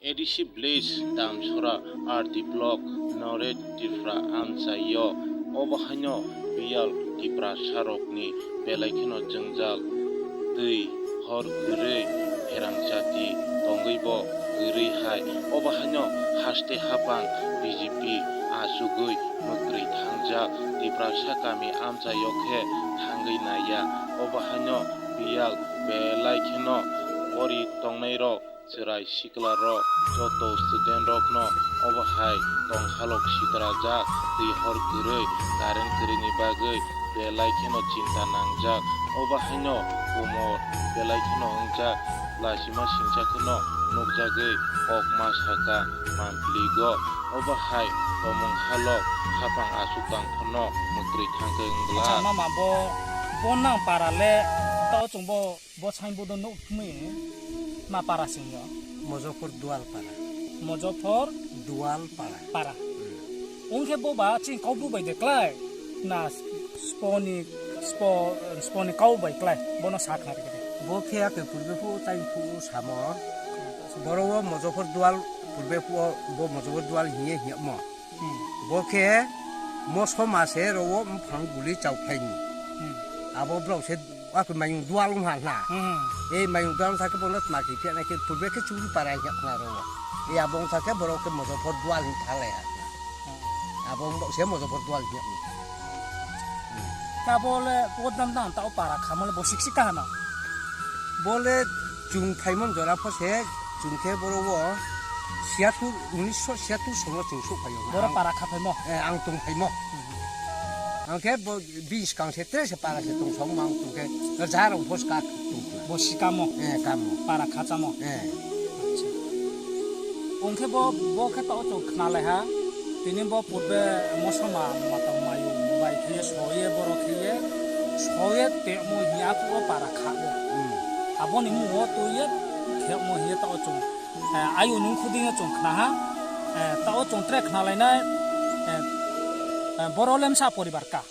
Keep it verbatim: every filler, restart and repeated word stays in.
A D C village Damsora R D block North Tripura amchaio obo haino biyal Tiprasarokni belai kheno jwngjal twi hor kwrwi pherang chati tongwi bo kwrwi hai obo haino haste haphang B J P achugwi mwkrwi thangjak Tiprasa kami amchaio khe thangwi naiya obo haino biyal belai kheno pori tongnairok chwrai siklarok joto student rokno obo hai tonghalok sitrajak twi hor kwrwi current kwrwini bagwi belai kheno chinta nangjak obo haino umor belai kheno wngjak lasima singcha kheno nukjagwi kok ma saka manpiligo obo hai tomung halok haphang aswk tang phano mwkrwi thangkhe wngla. Acha mama bo bo nang para le tao chwng bo Bo signboard o nuk thumwi ma para singyo? Mozoffer Dual para. Mozoffer Dual para. Para. Hmm. Ungkhe bo ba chini kau bu bai de klai na sponi spo sponi kau bai klai bono sa khna rikhe de. Bo khe ake purbe phu tai phu samo. Boro o Mozoffer Dual purbe phu o bo Mozoffer Dual hiye hiye mo. Hmm. Bo khe moso mase ro o mphang guli chau phaini. Hmm. Abo bro se Ako mayung dual wng ha na. Hmm. Ei mayung dual wng sakhe bono tma khe phiya na khe purbe khe churi para hiya khna ro. Ei abo wng sakhe borok khe Mozoffer dual hin thalai ha. Hmm. Abo wng se Mozoffer dual hiya. Ka bole podam dan ta o para khamole bo sik sik ka hana. Bole chung phaimon jora pho se chung khe boro o siyatur unisho siyatur sono chung sok phaio. Boro para kha phaimo. Eh, ang tung phaimo. Hmm. Ang khe bo Bini swkang se tre se para se tong song mang tong khe, jar rong phos kak tong khe. Bo si kamo? Eh, kamo. Para khachamo? Eh. Acha. Ong khe bo, bo khe to chwng khna lai ha. Tini bo purbe mosoma matang mayu bai khe soye borok khe ye. Soye te mo hiya puro para kha bo. Hmm. Aboni muo to ye khe mo hiya to chwng. Eh, ayu nung khuding chwng khna ha. Eh, to chwng tre khna lai nai. Eh, eh, boro lemsa poribar ka.